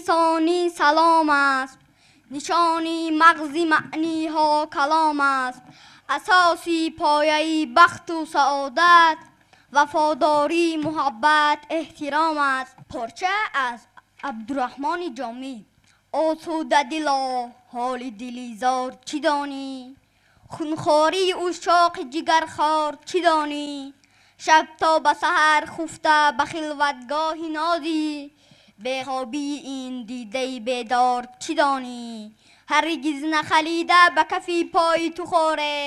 инсонӣ салом аст, нишони мағзи маъниҳо калом аст, асоси пояи бахту саодат, вафодорӣ, муҳаббат, эҳтиром аст. Порча аз Абдурраҳмони Ҷомӣ. Осудадило, ҳоли дили зор чӣ донӣ? Хунхории ушшоқи ҷигархор чӣ донӣ? Шаб то ба саҳар хуфта ба хилватгоҳи нозӣ, бехобии ин дидаи бедор чӣ донӣ? Ҳаргиз нахалида ба кафи пои ту хоре,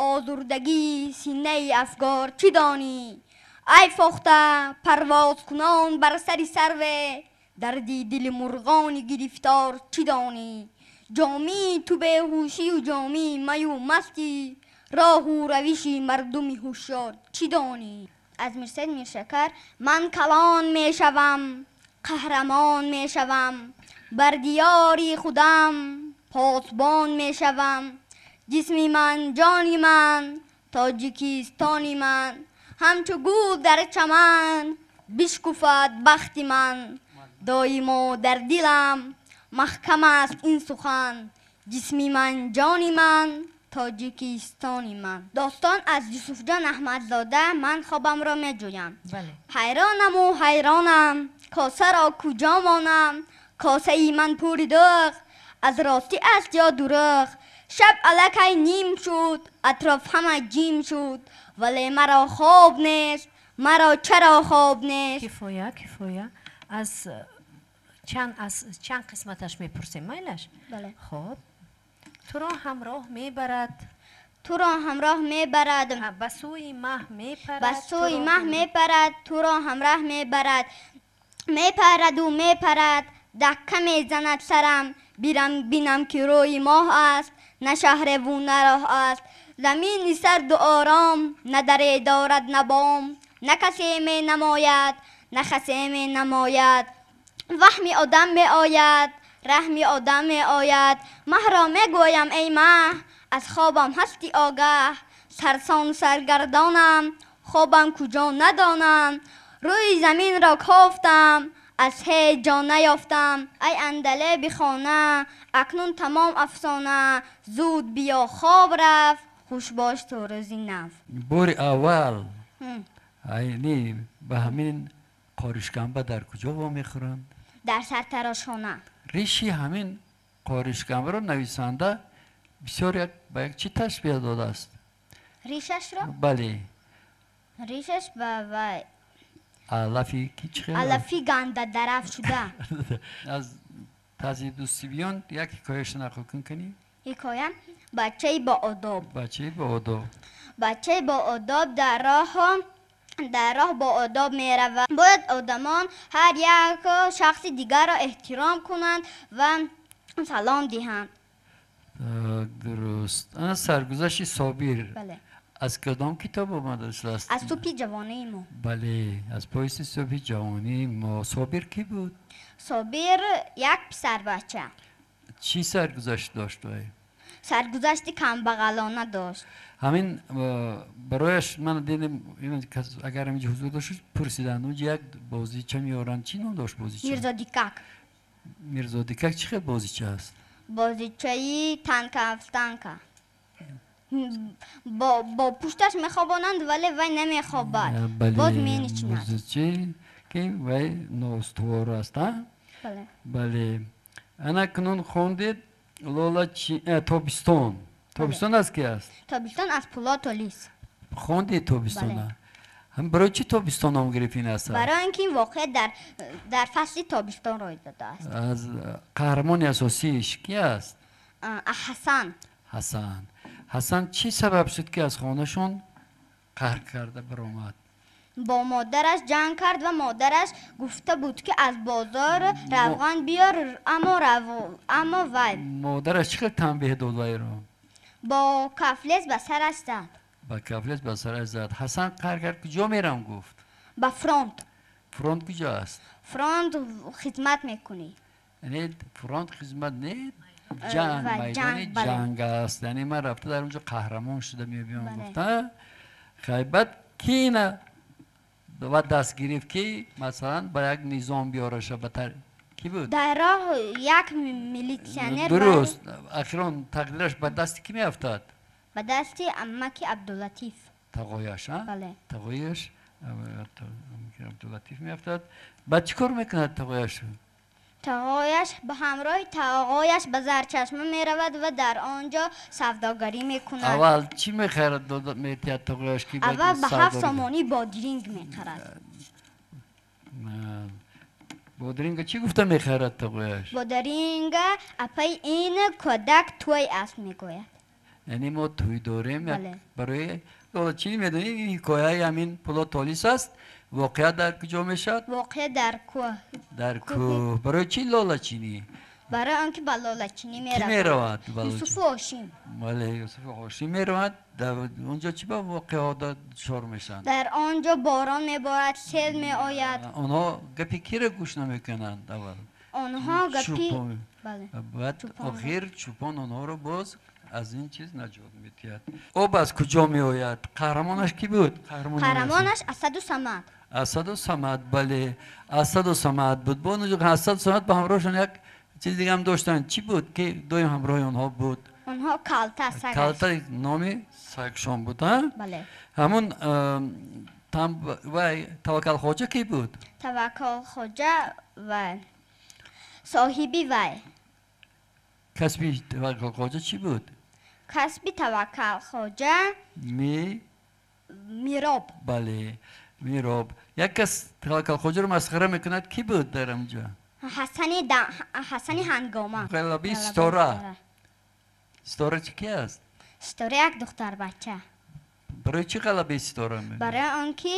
озурдагии синаи афгор чӣ донӣ? Ай фохта парвозкунон бар сари сарве, дарди дили мурғони гирифтор чӣ донӣ? Ҷомии ту беҳушию ҷомии маю мастӣ, роҳу равиши мардуми ҳушёр чӣ донӣ? Аз Мирсайид Миршакар. Ман калон мешавам, қаҳрамон мешавам, бар диёри худам посбон мешавам. Ҷисми ман, ҷони ман, Тоҷикистони ман, ҳамчу гул дар чаман бишкуфад бахти ман. Доимо дар дилам маҳкам аст ин сухан, ҷисми ман, ҷони ман, Тоҷикистони ман. Достон аз Юсуфҷон Аҳмадзода. Ман хобамро меҷӯям. Ҳайронаму ҳайронам, косаро куҷо монам? Косаи ман пури дӯғ, аз ростӣ аст ё дурӯғ? Шаб аллакай ним шуд, атроф ҳама ҷим шуд, вале маро хоб нест, маро чаро хоб нест? Кифоя, кифоя. Аз чанд қисматаш мепурсем, майлаш? Бале. Хоб, туро ҳамроҳ мебарад. Туро ҳамроҳ мебарад. Ба сӯи маҳ мепарад. Ба сӯи туро маҳ мепарад, туро ҳамроҳ мебарад. Мепараду мепарад, дакка мезанад сарам. Бирам бинам, ки рӯи моҳ аст, на шаҳреву на роҳ аст. Замини сарду ором, на даре дорад, на бом, на касе менамояд, на хасе менамояд. Ваҳми одам меояд, раҳми одам меояд. Маҳро мегӯям: эй маҳ, аз хобам ҳасти огаҳ? Сарсон саргардонам, хобам куҷо надонам. Рӯи заминро кофтам, аз ҳеҷ ҷо наёфтам. Ай андалеби хона, акнун тамом афсона. Зуд биё, хоб рафт, хуш бош то рӯзи нав. Бори аввал айни ба ҳамин қоришкамба дар куҷо вомехӯранд? Дар сартарошхона. Риши ҳамин қоришкамбаро нависанда бисёр як ба як чӣ ташбиҳ додааст? Ришашро? Бале. Ришаш ба вай. Алафи ки чӣ хел? Алафи ганда дараф шуда. Аз Таҳзибу-сибён як ҳикояшо нақл кун, кунӣ. Ҳикоя «Бачаи боодоб». Бачаи боодоб. Бачаи боодоб дар роҳ боодоб меравад. Бояд одамон ҳар як шахси дигарро эҳтиром кунанд ва салом диҳанд. Так, дуруст. Ана саргузашти Собир. Бале. Аз кадом китоб омада шудааст? Аз «Субҳи ҷавонии мо». Бале, аз повести «Субҳи ҷавонии мо». Собир кӣ буд? Собир як писарбача. Чӣ саргузашт дошт вай? Саргузашти камбағалона дошт. Ҳамин барояш ман дидем, агар ҳаминҷо ҳузур дошт, пурсиданд, унҷа як бозича меоранд, чӣ ном дошт бозича? Мирзодикак. Мирзодикак чӣ хел бозича аст? Бозичаи танка-встанка, бо пушташ мехобонанд, вале вай намехобад, боз менишинад. Бозича ки вай ноустувор аст, а? Бале. Бале, ана кунун хондед лола «Тобистон». «Тобистон» аз ки аст? «Тобистон» аз Пулод Толис. Хондед «Тобистона»? Ҳам барои чӣ «Тобистон» ном гирифт ин асар? Барои ин ки ин воқеа дар фасли тобистон рӯй додааст. Аз қаҳрамони асосииш ки аст? Ҳасан. Ҳасан. Ҳасан чӣ сабаб шуд, ки аз хонашон қаҳр карда баромад? Бо модараш ҷанг кард ва модараш гуфта буд, ки аз бозор равған биёр, аммо вай Модараш чӣ хел танбеҳ дод вайро? Бо кафлес ба сараш зад. Ба кафлес ба сараш зад. Ҳасан қаҳр кард, куҷо мерам гуфт? Ба фронт. Фронт куҷо аст? Фронт хизмат мекунӣ. Яъне фронт хизмат не, ҷанг, майдони ҷанг аст. Яъне ман рафта дар онҷо қаҳрамон шуда мебиём гуфта. Хай, баъд ки ина ва даст гирифт, ки масалан ба як низом биёраша ба Ки буд? Дар роҳ як милитсионер. Дуруст. Охирон тақдираш ба дасти кӣ меафтад? Ба дасти амаки Абдулатиф. Тағояш, а? Бале. Тағояш амаки Абдулатиф меафтад. Баъд чӣ кор мекунад тағояш? Тағояш ба ҳамроҳи тағояш ба Зарчашма меравад ва дар он ҷо савдогарӣ мекунад. Аввал чӣ мехарад, метиҳад тағояш ки аввал ба 7 сомонӣ бодринг мехарад. Бодринга чӣ гуфта мехарад тағояш? Бодринга апаи ин кӯдак тӯй аст мегӯяд. Яъне мо тӯй дорем барои чӣ медонӣ? Ин ҳикояи ҳамин Пулод Толис аст. Воқеа дар куҷо мешавад? Воқеа дар кӯҳ. Дар кӯҳ. Барои чӣ лолачинӣ? Барои он ки ба лолачинӣ меравад. Кӣ меравад? Юсуфу Ҳошим. Бале, Юсуфу Ҳошим меравад. Дар он ҷо чӣ ба воқеаҳо дучор мешаванд? Дар он ҷо борон меборад, сел меояд. Онҳо гапи киро гӯш намекунанд аввал? Онҳо гапи баъд охир чӯпон онҳоро боз аз ин чиз наҷот медиҳад. Об аз куҷо меояд? Қаҳрамонаш кӣ буд? Қаҳрамонаш Асаду Самад. Асаду Самад, бале, Асаду Самад буд. Бо Асаду Самад ба ҳамроҳшон як чиз дига ҳам доштанд. Чӣ буд ки доим ҳамроҳи онҳо буд? Онҳо калта, саг. Калта номи сагшон буд, а? Бале. Ҳамун вай Таваккал Хоҷа кӣ буд? Таваккал Хоҷа вай соҳиби вай. Касби Таваккал Хоҷа чӣ буд? Касби Таваккал Хоҷа мироб. Бале, мироб. Як кас Таваккал Хоҷаро масхара мекунад, кӣ буд дар онҷо? Ҳасани Ҳангома. Ғалаби Ситора. Ситора чӣ ки аст? Ситора як духтарбача. Барои чӣ ғалаби Ситора мебинад? Барои он ки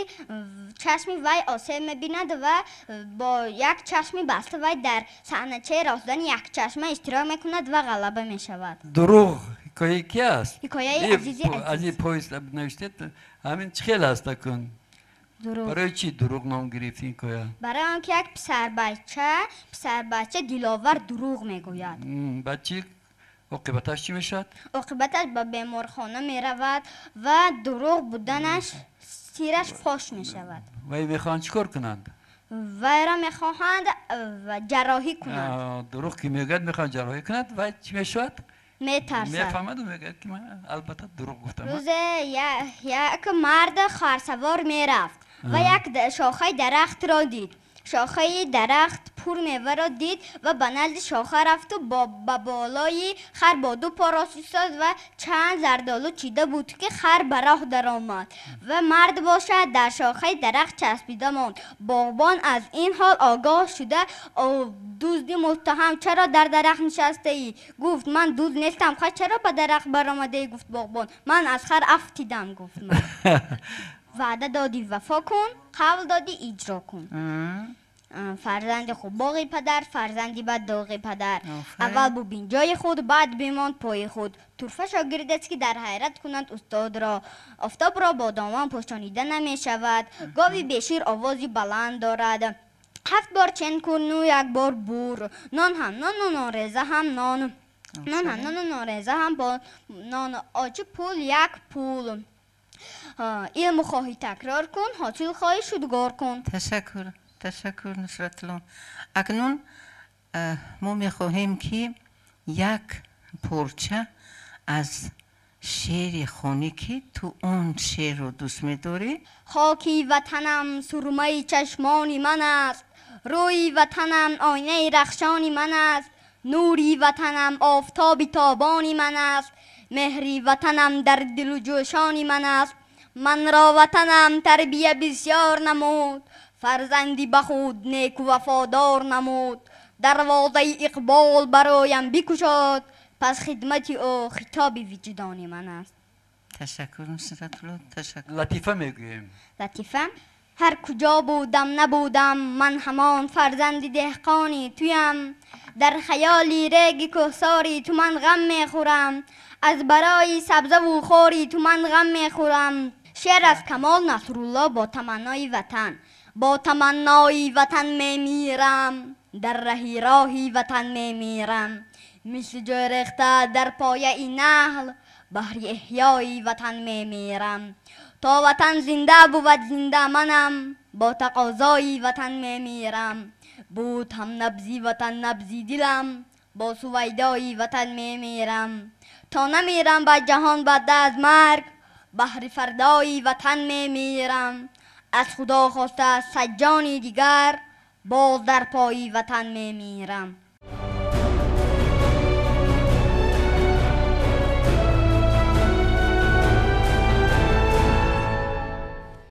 чашми вай осеб мебинад ва бо як чашми баста вай дар саҳначаи роҳзани якчашма иштирок мекунад ва ғалаба мешавад. Дурӯғ ҳикояи ки аст? Ҳикояи Азизи Азиз. Азиз поезд навиштед, ҳамин чӣ хел аст акун? Барои чӣ дурӯғ ном гирифт ин ҳикоя? Барои он ки як писарбача Диловар дурӯғ мегӯяд. Баъд чӣ оқибаташ чӣ мешавад? Оқибаташ ба беморхона меравад ва дурӯғ буданаш сираш фош мешавад. Вай мехоҳанд чӣ кор кунанд? Вайро мехоҳанд ҷарроҳӣ кунанд. Дурӯғ ки мегӯяд мехоҳанд ҷарроҳӣ кунад, вай чӣ мешавад? Метарсад. Мефаҳмаду мегӯяд ки ман албатта дурӯғ гуфтам. Рӯзе як мард харсавор мерафт ва як шохаи дарахтро дид. Шохаи дарахт пур меваро дид ва ба назди шоха рафту ба болои хар бо ду по рост истод ва чанд зардолу чида буд ки хар ба роҳ даромад ва мард бошад дар шохаи дарахт часпида монд. Боғбон аз ин ҳол огоҳ шуда дузди муттаҳам чаро дар дарахт нишастаӣ? Гуфт ман дузд нестам. Хай чаро ба дарахт баромадаӣ? Гуфт боғбон. Ман аз хар афтидам, гуфт ман. Ваъда додӣ вафо кун, қавл додӣ иҷро кун. Фарзанди хуб боғи падар, фарзанди бад доғи падар. Аввал бубин ҷои худ, баъд бимон пои худ. Турфа шогирд аст ки дар ҳайрат кунанд устодро. Офтобро бо доман пӯшонида намешавад. Гови бешир овози баланд дорад. 7 бор чен кун, 1 бор бур. Нон ҳам нону нонреза ҳам нон. Нон ҳам нону нонреза ҳам нон. Очи пул як пул. Илм хоҳӣ такрор кун, ҳосил хоҳӣ шудгор кун. Ташаккур, ташаккур Нусратулло. Акнун мо мехоҳем ки як порча аз шеъри хонӣ ки ту он шеърро дӯст медорӣ. Хоки ватанам сурмаи чашмони ман аст, рӯи ватанам оинаи рахшони ман аст, нури ватанам офтоби тобони ман аст, меҳри ватанам дар дилу ҷӯшони ман аст. Манро ватанам тарбия бисёр намуд, фарзанди ба худ неку вафодор намуд. Дарвозаи иқбол бароям бикушод, пас хидмати ӯ хитоби виҷдони ман аст. Ташаккур Нусратулло, ташаккур. Латифа мегӯем. Латифа. Ҳар куҷо будам набудам, ман ҳамон фарзанди деҳқони туям. Дар хаёли реги кӯҳсори ту ман ғам мехӯрам, аз барои сабзаву хори ту ман ғам мехӯрам. Шеър аз Камол Насрулло бо таманнои ватан. Бо таманнои ватан мемирам, дар раҳи роҳи ватан мемирам. Мисли ҷӯй рехта дар пояи наҳл, баҳри эҳёи ватан мемирам. То ватан зинда бувад зинда манам, бо тақозои ватан мемирам. Буд ҳам набзи ватан набзи дилам, бо сувайдои ватан мемирам. То намирам ба ҷаҳон баъд аз марг, баҳри фардои ватан мемирам. Аз Худо хоста саҷҷони дигар, боз дар пои ватан мемирам.